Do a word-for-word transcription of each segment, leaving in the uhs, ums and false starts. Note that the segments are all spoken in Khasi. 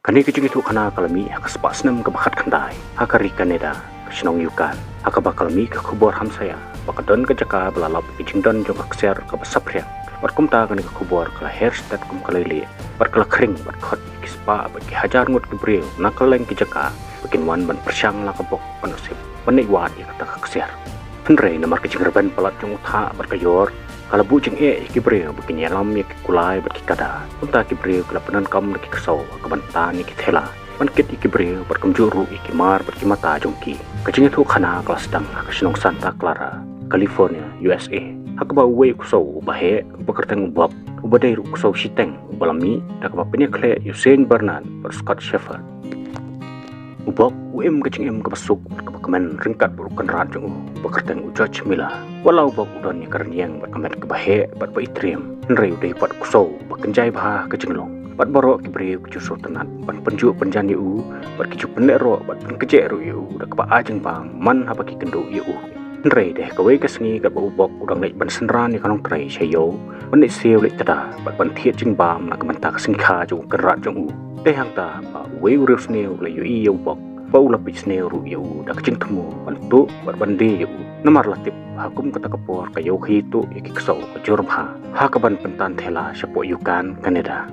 Kane ka jingïathuhkhana ka la mih ha ka spah snem kaba khatkhyndai ha ka ri Canada, ka shnong Yukon, ha kaba ka la mih ka khubor hamsaïa ba ka don ka jaka ba la lap ïa ka jingdon jong ka ksiar kaba saphriang. Bad kumta kane ka khubor ka la her stet kum ka leilieh bad ka la khring bad khot ïa ki spah bad ki hajar ngut ki briew na kylleng ki jaka ba kin wan ban pyrshang la ka bok ban nusip ban leit wad ïa kata ka ksiar. Hynrei namar ka jingrben palat jong u thah bad ka ïor, ka la buh jingeh ïa ki briew ba kin ïalam ïa ki kulai bad ki kada. Kumta ki briew ki la pyndonkam da ki ksew ha ka ban tan ïa ki thela ban kit ïa ki briew bad kumjuh ruh ïa ki mar bad ki mata jong ki. Ka jingïathuhkhana ka la sdang ha ka shnong Santa Clara, California, U S A, ha kaba uwei u ksew uba heh uba kyrteng u Buck, uba dei ruh u ksew shiteng uba la mih da kaba pynïakhleh ïa u Saint Bernard bad u Scotch Shepherd. U Buck u im ka jingim kaba suk bad kaba kmen ryngkat bad u kynrad jong u uba kyrteng u George Miller. Wat la u Buck u don ïa ka rynïeng bad ka met kaba heh bad ba itriem, hynrei u dei pat u ksew uba kynjai bha ha ka jinglong. Bad baroh ki briew ki ju sngewtynnat ban pynjuh pynjan ïa u bad ki ju pynlehroh bad pynkjeh ruh ïa u da kaba ai jingbam man haba ki kynduh ïa u. Hynrei dei ha kawei ka sngi katba u Buck u dang leit ban synran ïa ka nongtrei sha ïew, ban leit siew leit tda bad ban thied jingbam na ka bynta ka sngi kha jong u kynrad jong u. Dei hangta ba uwei u riewsniew u la ïohi ïa u Buck bad u la peit sniew ruh ïa u da ka jingthmu ban tuh bad ban die ïa u. Namar la tip ha kum kata ka por ka ïew khaïi tuh ïa ki ksew ka jur bha ha ka ban pyntan thela shapoh Yukon, Canada.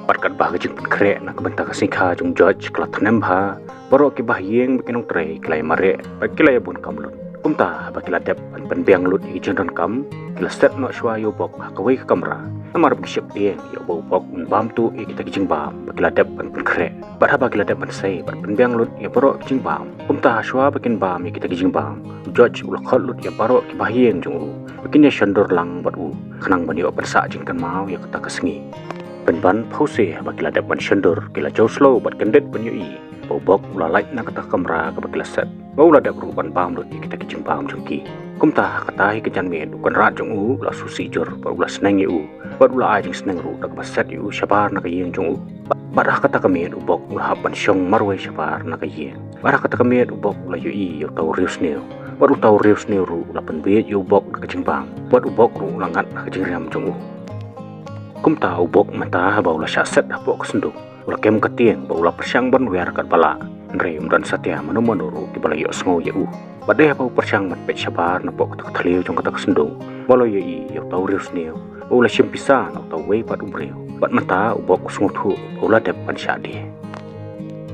Bad katba ka jingpynkhreh na ka bynta ka sngi kha jong u George ka la thnem bha, baroh ki bahaïing bad ki nongtrei ki la ïa mareh bad ki la ïa bun kam lut. Kumta haba ki la dep ban pynbiang lut ïa ki jingdonkam, ki la set noh shuwa ïa u Buck ha kawei ka kamra. Namar ba ki sheptieng ïa uba u Buck un bam tuh ïa kita ki jingbam ba ki la dep ban pynkhreh. Bad haba ki la dep ban sei bad pynbiang lut ïa baroh ki jingbam, kumta ha shuwa ba kin bam ïa kita ki jingbam, u George u la khot lut ïa baroh ki bahaïing jong u ba kin ïa shondur lang bad u khnang ban ïoh ban sah jingkynmaw ïa kata ka sngi. Pynban phewse haba ki la dep ban shondur ki la jew slow bad kyndit ban ïohi ba u Buck u la lait na kata ka kamra kaba ki la set, bad u la dep ruh ban bam lut ïa kita ki jingbam jong ki. Kumta ha kata hi ka janmiet u kynrad jong u u la sngewsih jur bad u la sneng ïa u bad u la ai jingsneng ruh da kaba set ïa u shabar na ka ïing jong u. Bad ha kata ka miet u Buck u la hap ban shong marwei shabar na ka ïing. Bad ha kata ka miet u Buck u la ïohi ïa uta u riewsniew, bad uta u riewsniew ruh u la pynbieit ïa u Buck da ka jingbam, bad u Buck ruh u la ngat na ka jingriam jong u. Kumta u Buck mynta haba u la shah set hapoh ka synduk, u la kem ka tieng bad u la pyrshang ban wer katba lah. Hynrei ym don satia mano mano ruh kiba la ïohsngew ïa u. Bad dei haba u pyrshang ban peit shabar napoh kata ka thliew jong kata ka synduk ba u la ïohi ïa uta u riewsniew bad u la shim pisa na uta uwei pat u briew. Bad mynta u Buck u sngewthuh ba u la dep ban shah die.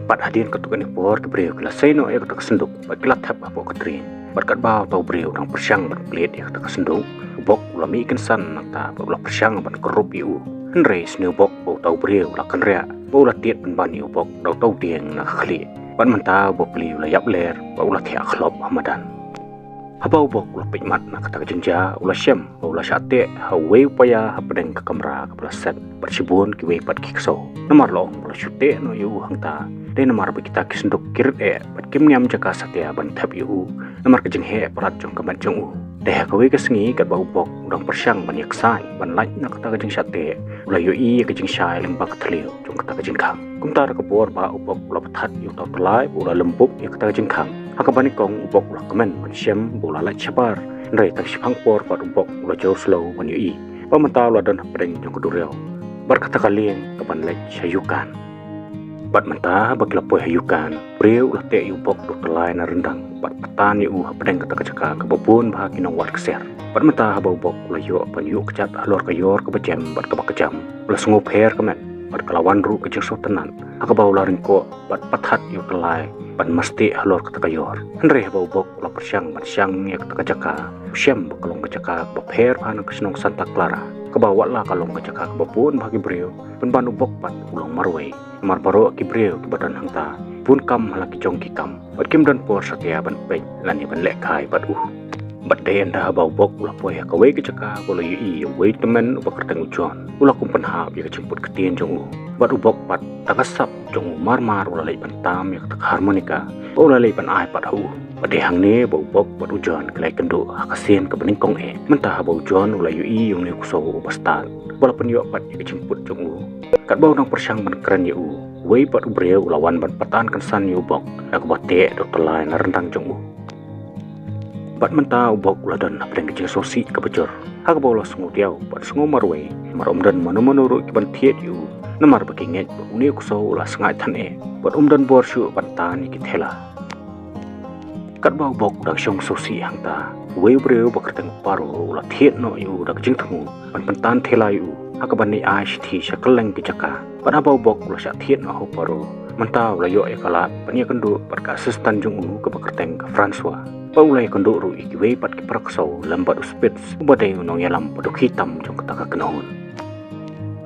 Bad hadien katto katne por ki briew ki la sei noh ïa kata ka synduk bad ki la thep hapoh ka drin. Bad katba uta u briew u dang pyrshang ban plied ïa kata ka synduk, u Buck u la mih kynsan nangta bad u la pyrshang ban kyrrup ïa u. Hynrei sniew bok ba uta u briew u la kynriah bad u la tied pynban ïa u Buck da uta u dieng na ka khlieh. Bad mynta u bapli u la ïap ler bad u la thiah khlop ha madan. Haba u Buck u la peit mat na kata ka jingjia, u la shem ba u la shah teh ha uwei u paia hapdeng ka kamra kaba la set bad shibun kiwei pat ki ksew. Namar la ong ba la shu teh noh ïa u hangta, dei namar ba kita ki synduk ki rit eh bad kim ñiam jaka satia ban thep ïa u namar ka jingheh palat jong ka met jong u. Te ha kawei ka sngi katba u Buck u dang pyrshang ban ïaksaid ban lait na kata ka jingshah teh, u la ïohi ïa ka jingshai lyngba ka thliew jong kata ka jingkhang. Kumta da ka bor ba u Buck u la pthat ïa uta u tyllai bad u la lymbup ïa kata ka jingkhang. Ha kaba nyngkong u Buck u la kmen ban shem ba u la lait shabar, hynrei tang shiphang por pat u Buck u la jew slow ban ïohi ba mynta u la don hapdeng jong ka duriaw bad kata ka lieng kaban leit sha Yukon. Bad mynta haba ki la poi ha Yukon, u briew u la teh ïa u Buck da u tyllai na ryndang bad patan ïa u hapdeng kata ka jaka kaba bun bha ki nongwad ksiar. Bad mynta haba u Buck u la ïoh ban ïuh kjat halor ka ïor kaba jem bad kaba kjam, u la sngewpher ka met bad ka la wan ruh ka jingsngewtynnat ha kaba u la ryngkoh bad pthat ïa u tyllai ban mastieh halor kata ka ïor. Hynrei haba u Buck u la pyrshang ban shang ïa kata ka jaka, u shem ba ka long ka jaka kaba pher bha na ka shnong Santa Clara, kaba wat la ka long ka jaka kaba bun bha ki briew, pynban u Buck pat u long marwei. Namar baroh ki briew kiba don hangta bun kam ha la ki jong ki kam bad kim don por satia ban peit lane ban lehkai bad u. Bad dei ynda haba u Buck u la poi ha kawei ka jaka ba u la ïohi ïa uwei u tymmen uba kyrteng u John. U la kum pynhap ïa ka jingput ktien jong u. Bad u Buck pat, da ka sap jong u mar mar u la leit ban tam ïa kata ka harmonica bad u la leit ban ai pat ha u. Bad dei hangne ba u Buck bad u John ki la ïakynduh ha ka sien kaba nyngkong eh. Mynta haba u John u la ïohi ïa une u ksew uba stad uba la pynïoh pat ïa ka jingput jong u, katba u dang pyrshang ban kren ïa u, uwei pat u briew u la wan ban patan kynsan ïa u Buck da kaba teh da u tyllai na ryndang jong u. Bad mynta u Bok u la don hapdeng ka jingsngewsih kaba jur, ha kaba u la sngewdiaw bad sngewmarwei, namar um don mano mano ruh kiban thied ïa u, namar ba ki ngeit ba une u ksew u la sngaid than eh, bad um don bor shuh ban tan ïa ki thela. Katba u Bok u dang shong sngewsih hangta, uwei u briew ba kyrteng u Paro u la thied noh ïa u da ka jingthmu ban pyntan thela ïa u ha kaba ngi ai shithi sha kylleng ki jaka. Bad haba u Bok u la shah thied noh ha u Paro, mynta u la ïoh ïa ka lad ban ïakynduh bad ka assistant jong u kaba kyrteng ka Francois. Bad u la ïakynduh ruh ïa kiwei pat ki para ksew lem bad u Spitz uba dei u nongïalam ba dukhi tam jong kata ka kynhun.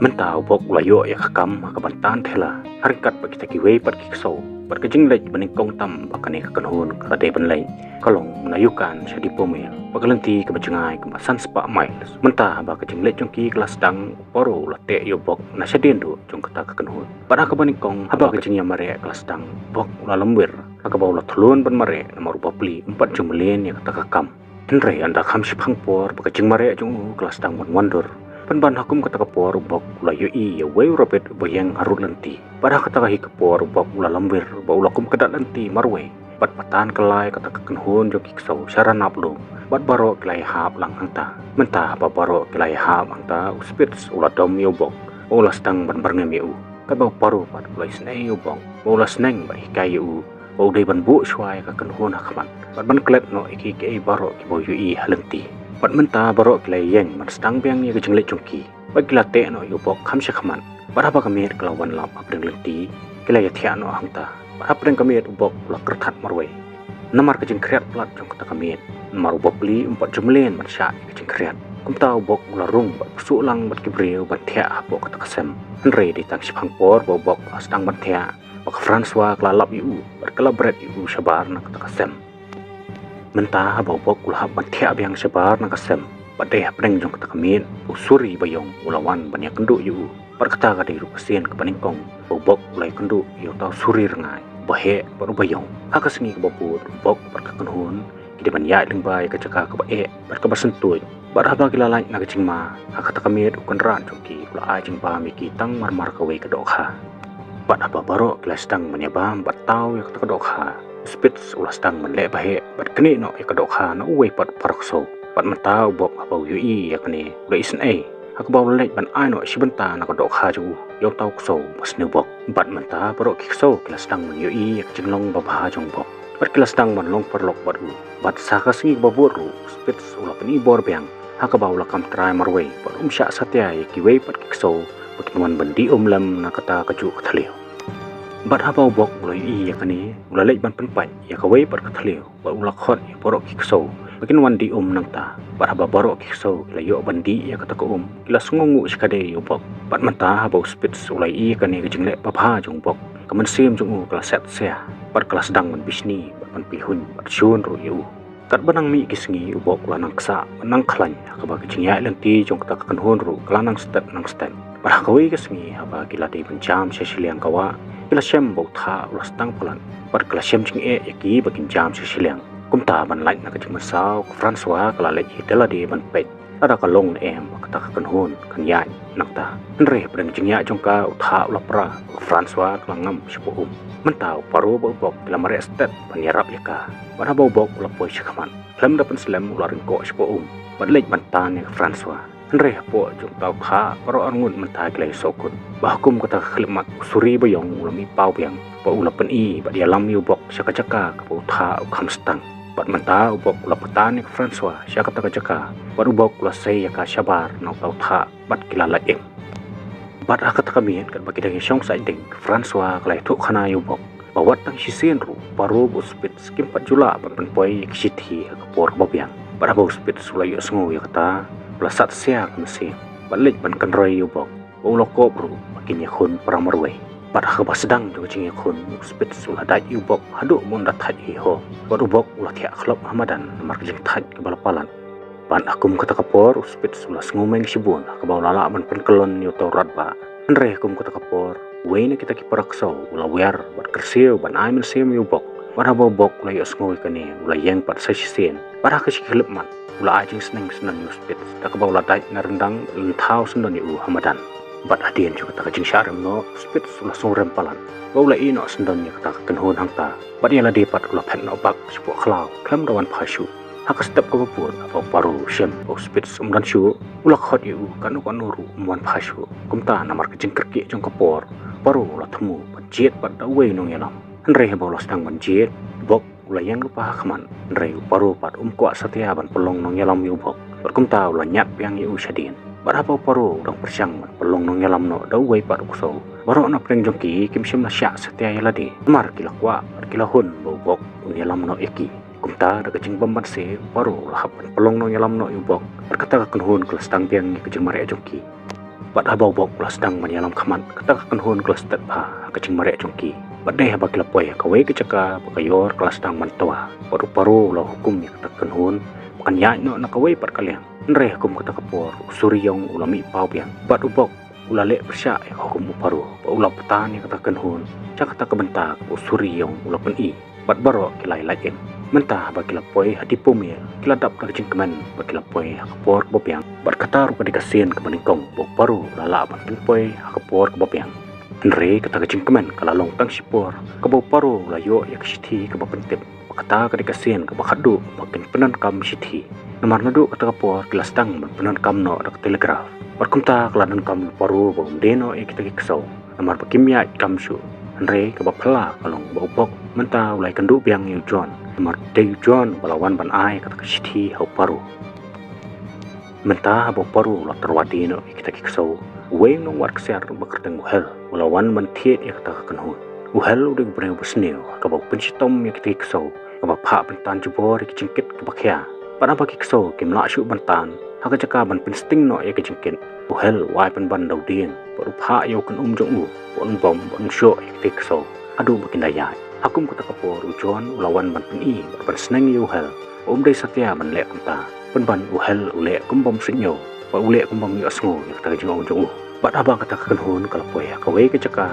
Mynta u Bok u la ïoh ïa ka kam ha kaban tan thela, ha ryngkat bad kita kiwei pat ki ksew. Bad ka jingleit ba nyngkong tam ba kane ka kynhun ka la dei ban leit ka long na Yukon sha Dipomel, ba ka lynti kaba jngai kumba san spah miles. Mynta haba ka jingleit jong ki ka la sdang, u Paro u la teh ïa u Bok na shadien duh jong kata ka kynhun. Bad ha kaba nyngkong haba ka jingïamareh ka la sdang, u Bok u la lamwir ha kaba u la thlun ban mareh namar u bapli um pat ju mlien ïa kata ka kam. Hynrei ynda kham shiphang por ba ka jingmareh jong u ka la sdang ban wandur, pynban ha kum kata ka por u Bok u la ïohi ïa uwei u rabbit uba ïeng harud lynti. Bad ha kata ka hi ka por u Bok u la lamwir ba u la kum ka dak lynti marwei bad patan kylla ïa kata ka kynhun jong ki ksew sha ranab lum, bad baroh ki la ïahap lang hangta. Mynta haba baroh ki la ïahap hangta, u Spitz u la dom ïa u Bok, u la sdang ban byrngem ïa u. Katba u Paro pat u la isynei ïa u Bok, u la sneng bad hikai ïa u ba u dei ban buh shuwa ïa ka kynhun ha khmat bad ban klet noh ïa kiei kiei baroh kiba u ïohi ha lynti. Bad mynta baroh ki la ïeng ban sdang biang ïa ka jingleit jong ki, bad ki la teh noh ïa u Bok kham sha khmat. Bad haba ka miet ka la wan lap hapdeng lynti, ki la ïathiah noh hangta. Bad hapdeng ka miet u Bok u la kyrthat marwei namar ka jingkhriat palat jong kata ka miet, namar u bapli um pat ju mlien ban shah ïa ka jingkhriat. Kumta u Bok u la rung bad pyrsuh lang bad ki briew ban thiah hapoh kata ka sem. Hynrei dei tang shiphang por ba u Bok u la sdang ban thiah, ba ka Francois ka la lap ïa u bad ka la bret ïa u shabar na kata ka sem. Mynta haba u Bok u la hap ban thiah biang shabar na ka sem, bad dei hapdeng jong kata ka miet, u Suri Bayong u la wan ban ïakynduh ïa u. Bad kata ka dei ruh ka sien kaba nyngkong ba u Bok u la ïakynduh ïa uta u Suri Rngai uba heh bad u Bayong. Ha ka sngi kaba bud u Bok bad ka kynhun ki dei ban ïaid lyngba ïa ka jaka kaba eh bad kaba syntuid. Bad haba ki la lait na ka jingma, ha kata ka miet u kynrad jong ki u la ai jingbam ïa ki tang marmar kawei ka dohkha. Bad haba baroh ki la sdang ban ïabam bad taw ïa kata ka dohkha, u Spitz u la sdang ban leh baheh bad knieh noh ïa ka dohkha na uwei pat u para ksew. Bad mynta u Bok haba u ïohi ïa kane u la isynei, ha kaba u la leit ban ai noh shi bynta na ka dohkha jong u ïa uta u ksew ba sniew bok. Bad mynta baroh ki ksew ki la sdang ban ïohi ïa ka jinglong babha jong u Bok, bad ki la sdang ban long paralok bad u. Bad sa ka sngi kaba bud ruh u Spitz u la pyni bor biang, ha kaba u la kam trai marwei bad um shah satia ïa kiwei pat ki ksew ba kin wan ban dih um lem na kata kajuh ka thliew. Bad haba u Bok u la ïohi ïa kane, u la leit ban pynpait ïa kawei pat ka thliew bad u la khot ïa baroh ki ksew ba kin wan dih um nangta. Bad haba baroh ki ksew ki la ïoh ban dih ïa kata ka um, ki la sngewnguh shikatdei ïa u Bok. Bad mynta haba u Spitz u la ïohi ïa kane ka jingleh babha jong u Bok, ka mynsiem jong u ka la set sia bad ka la sdang ban bishni bad ban pyrhuh bad shun ruh ïa u. Katba nang mih ki sngi u Bok u la nang ksah bad nang khlaiñ, ha kaba ka jingïaid lynti jong kata ka kynhun ruh ka la nang stet nang stet. Bad ha kawei ka sngi haba ki la dei ban jam sha shiliang ka wah, ki la shem ba u Thah u la sdang palat bad ki la shem jingeh ïa ki ba kin jam sha shiliang. Kumta ban lait na ka jingmynsaw, ka Francois ka la leit ïa da lade ban peit lada ka long ne em ba kata ka kynhun kan ïaid nangta. Hynrei hapdeng ka jingïaid jong ka, u Thah u la pra, ka Francois ka la ngam shapoh um. Mynta u Paro bad u Bok ki la mareh stet ban ïarap ïa ka. Bad haba u Bok u la poi sha khmat, khlem da pynslem u la ryngkoh shapoh um bad leit ban tan ïa ka Francois. Hynrei hapoh jong uta u Thah, baroh arngut mynta ki la ïasohkut. Bad ha kum kata ka khyllipmat, u Suri Bayong u la mih paw biang bad u la pyni bad ïalam ïa u Bok sha ka jaka kaba u Thah u kham sdang. Bad mynta u Bok u la pyntan ïa ka Francois sha kata ka jaka bad u Bok u la sei ïa ka shabar na uta u Thah bad ki la lait im. Bad ha kata ka miet katba ki dang ïashong saiñ ding, ka Francois ka la ïathuhkhana ïa u Bok ba wat tang shisien ruh u Paro bad u Spitz kim pat ju lah ban pynpoi ïa ki shithi ha ka por kaba biang. Bad haba u Spitz u la ïohsngew ïa kata, u la sat sia ka mynsiem bad leit ban kynroi ïa u Bok, bad u la kop ruh ba kin ïakhun para marwei. Bad ha kaba sdang jong ka jingïakhun, u Spitz u la dait ïa u Bok haduh ba un da thait hi ho. Bad u Bok u la thiah khlop ha madan namar ka jingthait kaba la palat. Bad ha kum kata ka por u Spitz u la sngewmeng shibun ha kaba u la lah ban pynkyllon ïa uta u radbah. Hynrei ha kum kata ka por, uwei na kita ki para ksew u la wiar bad kyrsiew ban ai mynsiem ïa u Bok. Bad haba u Bok u la ïohsngew ïa kane, u la ïeng pat sa shisien. Bad ha ka shi khyllipmat u la ai jingsneng syndon ïa u Spitz, da kaba u la dait na ryndang bad lynthaw syndon ïa u ha madan. Bad hadien jong kata ka jingshah rem noh, u Spitz u la sngewrem palat bad u la ïeh noh syndon ïa kata ka kynhun hangta. Bad ïa lade pat u la phet noh bak shapoh khlaw khlem da wan phai shuh. Ha ka step kaba bud, haba u Paro u shem ba u Spitz um don shuh, u la khot ïa u, katno katno ruh um wan phai shuh. Kumta namar ka jingkyrkieh jong ka por, u Paro u la thmu ban jied pat da uwei u nongïalam. Hynrei haba u la sdang ban jied, u Bok u la ïeng lypa ha khmat. Hynrei u Paro pat um kwah satia ban pynlong nongïalam ïa u Bok. Bad kumta u la ñiad biang ïa u shadien. Bad haba u Paro u dang pyrshang ban pynlong nongïalam noh da uwei pat u ksew, baroh na pdeng jong ki kim shym la shah satia ïa lade. Namar ki la kwah bad ki la hun ba u Bok un ïalam noh ïa ki. Kumta da ka jingbym banse, u Paro u la hap ban pynlong nongïalam noh ïa u Bok. Bad kata ka kynhun ka la sdang biang ïa ka jingmareh jong ki. Bad haba u Bok u la sdang ban ïalam khmat, kata ka kynhun ka la stet bha ha ka jingmareh jong ki. Bad dei haba ki la poi ha kawei ka jaka ba ka ïor ka la sdang ban twa, bad u Paro u la hukum ïa kata ka kynhun ba kan ïaid noh na kawei pat ka liang. Hynrei ha kum kata ka por u Suriong u la mih paw biang. Bad u Bok u la leh pyrshah ïa ka hukum u Paro, bad u la pyntan ïa kata ka kynhun sha kata ka bynta kaba u Suriong u la pyni. Bad baroh ki la ïalait im. Mynta haba ki la poi ha Dipo Mill, ki la dap da ka jingkmen ba ki la poi ha ka por kaba biang. Bad kata ruh ka dei ka sien kaba nyngkong ba u Paro u la lah ban pynpoi ha ka por kaba biang. Hynrei kata ka jingkmen ka la long tang shipor, kaba u Paro u la ïoh ïa ka shithi kaba pyntip ba kata ka dei ka sien kaba khatduh ba kin pyndonkam shithi. Namar naduh kata ka por ki la sdang ban pyndonkam noh da ka telegraph. Bad kumta ka la donkam u Paro ba um die noh ïa kita ki ksew, namar ba kim ïaid kam shuh. Hynrei kaba phylla ka long ba u Bok mynta u la ïakynduh biang ïa u John, namar dei u John ba la wan ban ai kata ka shithi ha u Paro. Mynta haba u Paro u la tyrwa die noh ïa kita ki ksew, uwei u nongwad ksiar ba kyrteng u Hel u la wan ban thied ïa kata ka kynhun. U Hel u dei u briew ba sniew, ha kaba u pynshitom ïa kita ki ksew, kaba phah ban tan jubor ïa ki jingkit kiba khia. Bad haba ki ksew kim lah shuh ban tan, ha ka jaka ban pynsting noh ïa ki jingkit, u Hel u ai pynban da u dieng, bad u phah ïa u kynum jong u ba un bom, bad un shoh ïa kita ki ksew haduh ba kin da ïaid. Ha kum kata ka por u John u la wan ban pyni bad ban sneng ïa u Hel ba um dei satia ban leh kumta. Pynban u Hel u leh kum bym suidñiew, bad u leh kum bym ïohsngew ïa kata ka jingong jong u. Bad haba kata ka kynhun ka la poi ha kawei ka jaka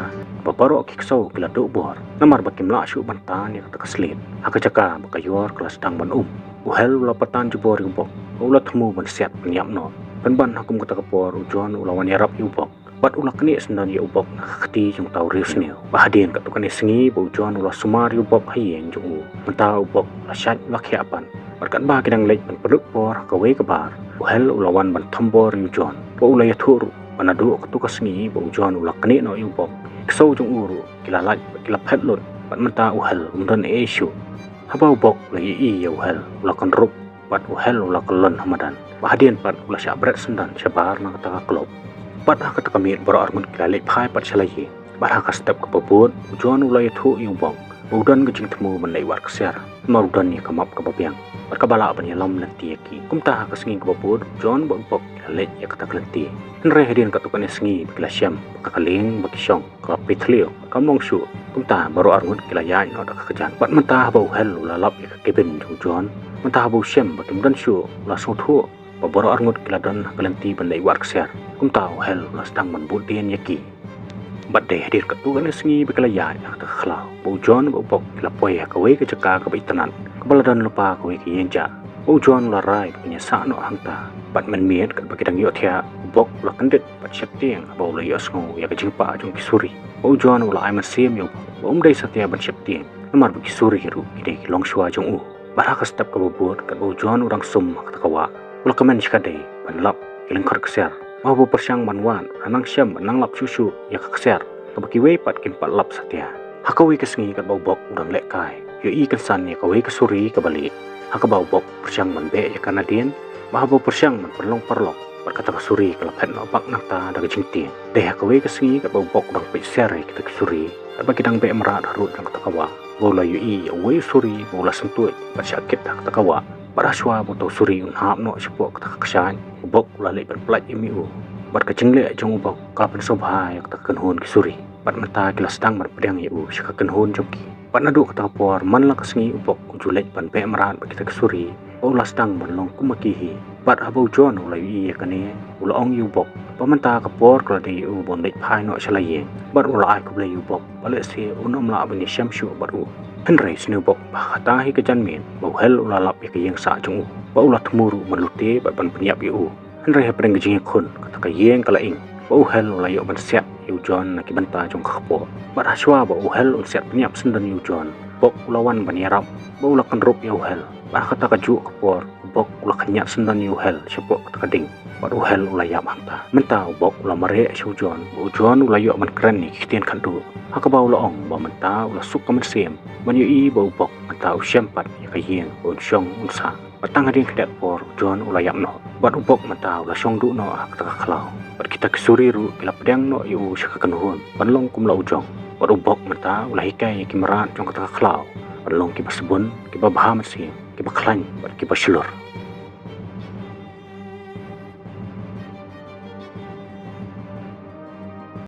ba baroh ki ksew ki la duh bor, namar ba kim lah shuh ban tan ïa kata ka sliet ha ka jaka ba ka ïor ka la sdang ban um, u Hel u la pyntan jubor ïa u Bok, bad u la thmu ban siat pynïap noh. Pynban ha kum kata ka por u John u la wan ïarap ïa u Bok, bad u la knieh syndon ïa u Bok na ka kti jong uta u riewsniew. Bad hadien katto katne sngi ba u John u la sumar ïa u Bok ha ïing jong u, mynta u Bok u la shait u la khiah pat. Bad katba ki dang leit ban pynlut por ha kawei ka bar, u Hel u la wan ban thombor ïa u John, bad u la ïathuh ruh ba naduh katto ka sngi ba u John u la knieh noh ïa u Bok, ki ksew jong u ruh ki la lait bad ki la phet lut, bad mynta u Hel um don ei ei shuh. Haba u Bok u la ïohi ïa u Hel u la kynrup, bad u Hel u la kyllon ha madan. Bad hadien pat u la shah bret syndon shabar na kata ka klop. Bad ha kata ka miet baroh arngut ki la leit phai pat sha la ïing. Bad ha ka step kaba bud u John u la ïathuh ïa u Bok ba u don ka jingthmu ban leit wad ksiar, namar u don ïa ka map kaba biang, bad kaba lah ban ïalam lynti ïa ki. Kumta ha ka sngi kaba bud u John bad u Bok ki la leit ïa kata ka lynti. Hynrei hadien katto katne sngi ba ki la shem ba ka lieng ba ki shong ka la pyrthliew, ka mong shuh. Kumta baroh arngut ki la ïaid noh da ka kjat. Bad mynta haba u Hel u la lap ïa ka kebin jong u John, mynta haba u shem ba kim don shuh, u la sngewthuh ba baroh arngut ki la don ha ka lynti ban leit wad ksiar. Kumta u Hel u la sdang ban bud dien ïa ki. Bad dei hadien katto katne sngi ba ki la ïaid ha kata ka khlaw, ba u John bad u Bok ki la poi ha kawei ka jaka kaba itynnad, kaba la don lypa kawei ka ïing jah. Ba u John u la rai ba kin ïasah noh hangta. Bad mynmiet katba ki dang ïohthiah, u Bok u la kyndit bad sheptieng haba u la ïohsngew ïa ka jingpah jong ki suri. Ba u John u la ai mynsiem ïa u Bok ba um dei satia ban sheptieng, namar ba ki suri ruh ki dei ki longshuwa jong u. Bad ha ka step kaba bud katba u John u dang sum ha kata ka wah, u la kmen shikatdei ban lap ïa ki lyngkhot ksiar. Ba haba u pyrshang ban wad, u la nang shem bad nang lap shuh shuh ïa ka ksiar kaba kiwei pat kim pat lap satia. Ha kawei ka sngi katba u Bok u dang lehkai, u ïohi kynsan ïa kawei ka suri kaba lieh, ha kaba u Bok u pyrshang ban beh ïa ka nadien. Bad haba u pyrshang ban pynlong paralok, bad kata ka suri ka la phet noh bak nangta da ka jingtieng. Dei ha kawei ka sngi katba u Bok u dang peit siar ïa kita ki suri katba ki dang beh mrad harud jong kata ka wah, ba u la ïohi ïa uwei u suri ba u la syntuid bad shah kit ha kata ka wah. Bad ha shuwa ba uta u suri un hap noh shapoh kata ka kshaid, u Bok u la leit ban pyllait im ïa u. Bad ka jingleh jong u Bok ka la pynsngewbha ïa kata ka kynhun ki suri. Bad mynta ki la sdang ban pdiang ïa u sha ka kynhun jong ki. Bad naduh kata ka por man la ka sngi u Bok u ju leit ban beh mrad bad kita ki suri, ba u la sdang ban long kum ma ki hi. Bad haba u John u la ïohi ïa kane, u la ong ïa u Bok ba mynta ka por ka la dei ïa u ban leit phai noh sha la ïing. Bad u la ai khublei ïa u Bok ba lehse un ym lah ban ïashem shuh bad u. Hynrei sngewbok ba ha kata hi ka janmiet ba u Hel u la lap ïa ka ïing sah jong u, ba u la thmu ruh ban lute bad ban pynïap ïa u. Hynrei hapdeng ka jingïakhun, kata ka ïing ka la ing, ba u Hel u la ïoh ban siat ïa u John na ki bynta jong ka kpoh. Bad ha shuwa ba u Hel un siat pynïap syndon ïa u John, Bok u la wan ban ïarap bad u la kynrup ïa u Hel. Bad ha kata kajuh ka por u Bok u la khñiat syndon ïa u Hel shapoh kata ka ding. Bad u Hel u la ïap hangta. Mynta u Bok u la mareh sha u John, bad u John u la ïoh ban kren ïa ki ktien khadduh. Ha kaba u la ong ba mynta u la suk ka mynsiem ban ïohi ba u Bok mynta u shem pat ïa ka ïing ba un shong un sah. Bad tang hadien ka dei ka por u John u la ïap noh. Bad u Bok mynta u la shong duh noh ha kata ka khlaw. Bad kita ki suri ruh ki la pdiang noh ïa u sha ka kynhun ban long kum la u jong. Bad u Bok mynta u la hikai ïa ki mrad jong kata ka khlaw ban long kiba sbun, kiba bha mynsiem, kiba khlaiñ bad kiba shlur.